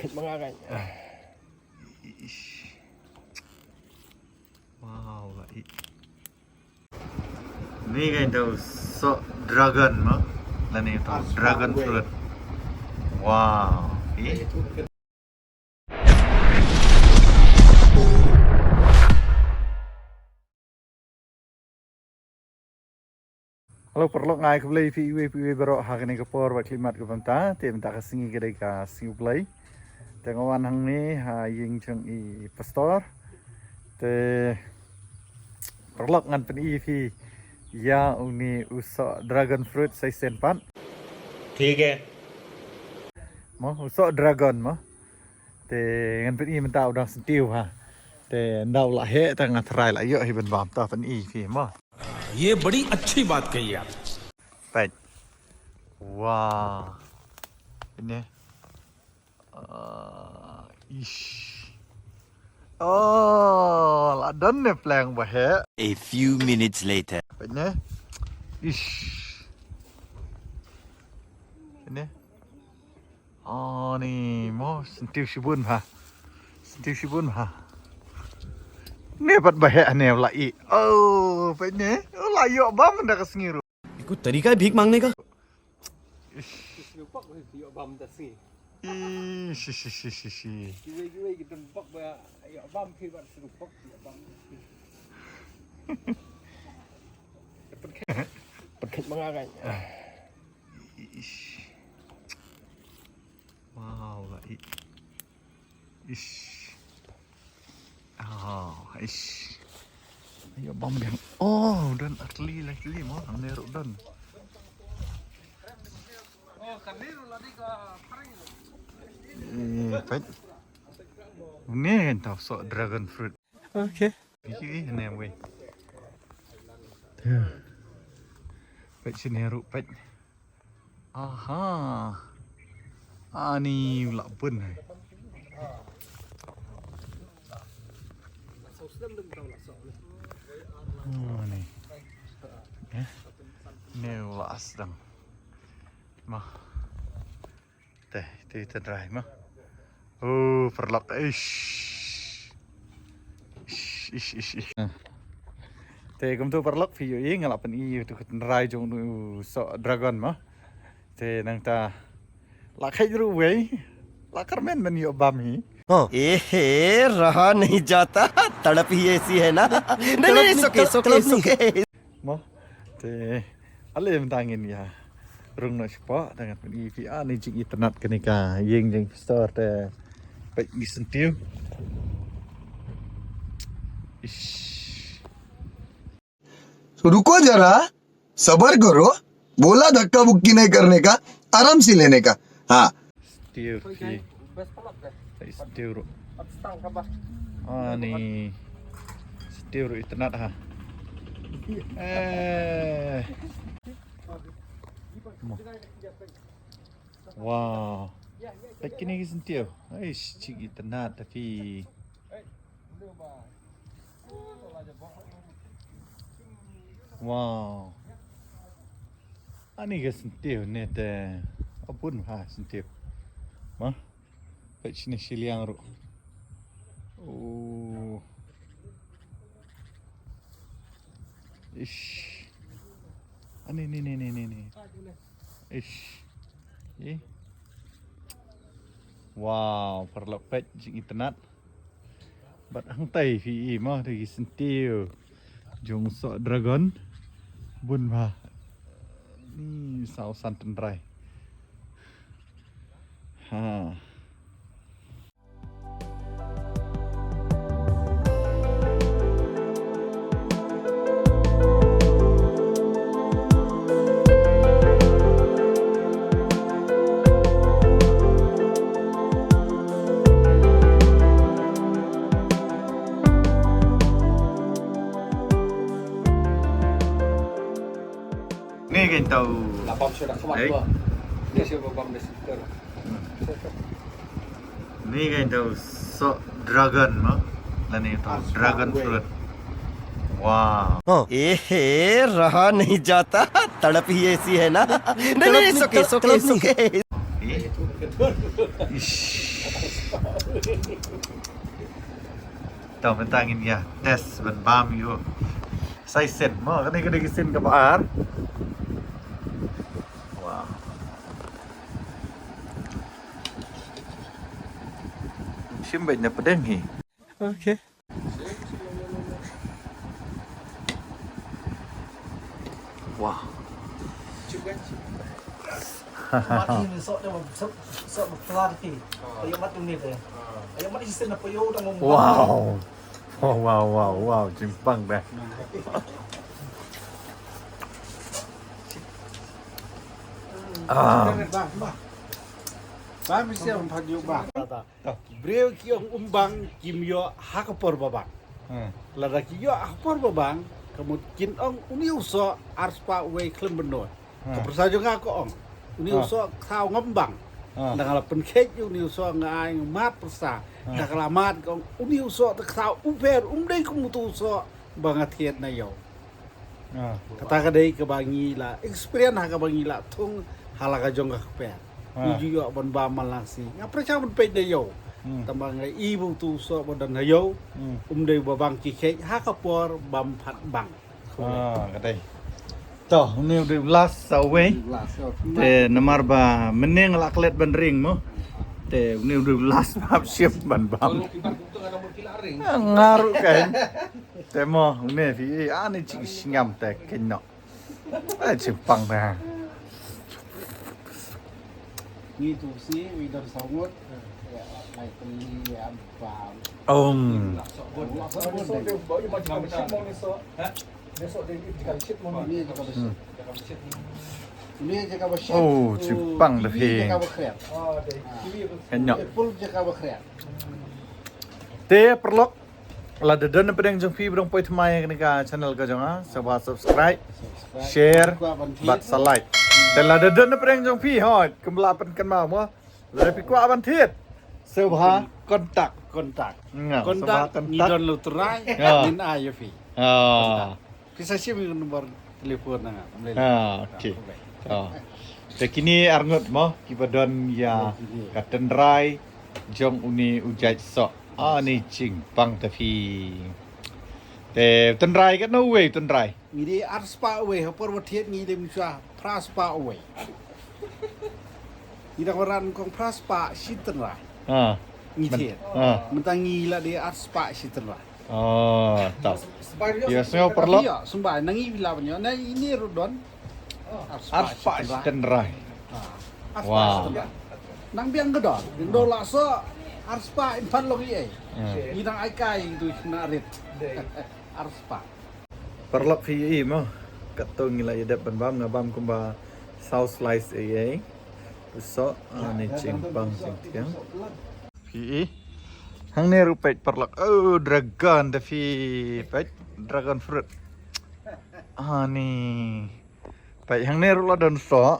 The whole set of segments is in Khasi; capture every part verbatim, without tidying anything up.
Khet ma nga kan. Ish. Wow, la i. Ni kan tau sok dragon mo. Lane tau dragon fruit. Wow. I. Hello paralok, nga ai khublei ïa phi iwei pa iwei baroh ha kane ka por ba khlem mat ka bynta. Te mynta ka sngi ka dei ka sngi U Blei. Te nga wan hangne ha ïing jong i pastor. Te paralok, ngan pyni ïa phi ïa une u soh dragon fruit sa shisien pat. Thik hai. Mo, u soh dragon mo. Te ngan pyni mynta u dang syntiew ha. Te ynda u la heh te nga tharai la ïoh hi ban bam, te pyni ïa phi mo. ये बड़ी अच्छी बात कही आप। Peit. Wah. Ini. Ah, ish. Oh, la don ne pleng ba heh. A few minutes later. Peit ne. Ish. Peit ne. Oh, ni mo, syntiew shibun ha. Syntiew shibun ha. Ne pat ba heh ne u la i. Oh, peit ne. U la ïoh bam ynda ka sngi ruh. ये कोई तरीका है भीख मांगने का? Ish. Ish, ish, ish, ish, ish, ish. Pat khet ma nga kan. Ish. Wow, la i. Ish. Oh, ish. Ayo bam biang. Oh, don early, early mo, hangne ruh don. Eh, peit. Une kan tau soh dragon fruit. Okay. Peit, hangne wei. Peit shane ruh peit. Aha. Ani u la bun hai. Oh, ni. Eh? Ni u la sdang. Ma. Te, te, te dry ma. Oh, paralok. Ish. Ish, ish, ish, ish. Te kumtu paralok, phi ïohi nga la pyni ïa uto u tynrai jong u soh dragon mo. Te nangta la kheit ruh wei. La kyrmen ban ïoh bam hi. Oh. ए हे, रहा नहीं जाता, तड़प ही ऐसी है ना। नहीं, नहीं, it's okay, it's okay, it's okay. Mo. Te ale mynta ngin ïa rung noh shapoh, te ngan pyni ïa phi, ah, ni jingitynnad kane ka ïing jong i pastor te. Peit ngi syntiew. Ish. तो रुको जरा, सबर करो, बोला धक्का मुक्की नहीं करने का, आराम से लेने का। हाँ। Syntiew phi. Peit syntiew ruh. Ani. Syntiew ruh itynnad ha. Eh. Mo. Wow. Peit kine ki syntiew. Ish, jingitynnad phi. Wow. Ani ka syntiew ne te. A bun ha syntiew. Ma. Peit shane shiliang ruh. Oh. Ish. Ani, ni, ni, ni, ni, ni. Ish. Eh. Wow, paralok, peit jingitynnad. Bad hangtai phi i mo, da ki syntiew jong soh dragon. Bun bha. Ni saw san tynrai. Ha. Ni kan tau. Ni kan tau soh dragon mo. Lane tau dragon fruit. Wow. ए हे, रहा नहीं जाता, तड़प ही ऐसी है ना। नहीं, नहीं, it's okay, it's okay, it's okay. Eh? Ish. Tang mynta ngin ïa test ban bam ïa u. Sa shisien mo, kane ka dei ka sien kaba ar. Wow. Shim beit na pdeng hi. Okay. Wow. Mati ni sok dia, sok, sok pelat ti. Ayo mati ni deh. Ayo mati sisen apa yo udah ngomong. Wow. Oh, wow, wow, wow, jingpang deh. Ah. Bah, bah. Bah, mesti empat yuk bah. Briew ki ong um bang kim ïoh ha ka por ba bang. Hmm. Lada ki ïoh ha ka por ba bang, ka mut kin ong uni u soh ar spah wei khlem bynta. Ka pyrsa jong nga ka ong uni u soh ka thaw ngam bang. Dang la pynkhet uni u soh nga ai nga mat pyrsa. Dang la mat ka ong uni u soh ka thaw u pher um dei kum utu u soh ba nga thied na ïew. Kata ka dei kaba ngi la experience ha kaba ngi la thung ha la ka jong ka kper. Ngi ju ïoh ban bam man la ka sngi. Nga pyrshang ban peit na ïew. Tang ba nga i ba utu u soh ba don ha ïew. Um dei ba bang ki khet ha ka por bam phat bang. Ah, ka dei. To, uni u dei u last sa uwei. Te namar ba mynne nga la klet ban ring mo. Te uni u dei u last ba hap shim ban bam. Nga ruh kan. Te mo, uni phi, ani jingshngam te kynnoh. Ai, jingpang te. Ngi tu si, wi don saw ngut. Ya, lai peli, ya, bam. Om. Ni jaka ba shit. Ni jaka ba shit. Oh, jingpang te phi. Ni jaka ba khriat. Kynnoh. Apple jaka ba khriat. Te paralok. Lada don na pdeng jong phi ba dang poi thymmai ha kane ka channel ka jong nga, sngewbha subscribe, share bad sa like. Te lada don na pdeng jong phi hoi, kumba la pynkynmaw mo. Lada phi kwah ban thied, sngewbha contact. Contact. Nga, contact, sngewbha contact. Ngi don la u trai, ngin ai ïa phi. Contact. Phi sa shim ïa ka number telefon na nga. Ah, okay. Te kine arngut mo kiba don ïa ka tynrai jong uni u jait soh. Ani jingpang te phi. Te tynrai katno uwei tynrai? Ngi dei ar spah uwei, ha por ba thied ngi dei mynshwa phra spah uwei. Ngi dang wan kong phra spah shi tynrai. Ngi thied. Mynta ngi la dei ar spah shi tynrai. Oh, tau. Ïa, sngew paralok. Ïa, symbai, nang i bila banyo, nang ini ruh don. Ar spah shi tynrai. Wow. Nang biang ka dor, biang dor la soh, ar spah in phan long i ei. Ngi dang ai kai tu na rit. Ar spah. Paralok phi i mo. Katto ngi la ïa dep ban bam, nga bam kumba saw slice ei ei. Soh, ani jingpang jingthiang. Phi i. Hangne ruh peit paralok. Oh, dragon te phi. Peit dragon fruit. Ani. Peit hangne ruh la don soh.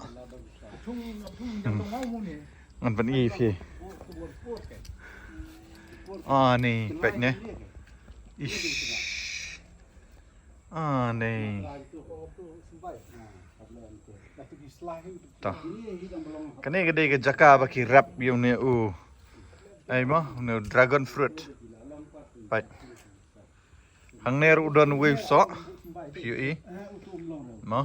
Ngan pyni phi. Ani, peit ne. Ish. Ani. Tah. Kane ka dei ka jaka ba ki rep ïa une u. Ai mo, une u dragon fruit. Peit. Hangne ruh don uwei u soh. Phi i. Mo.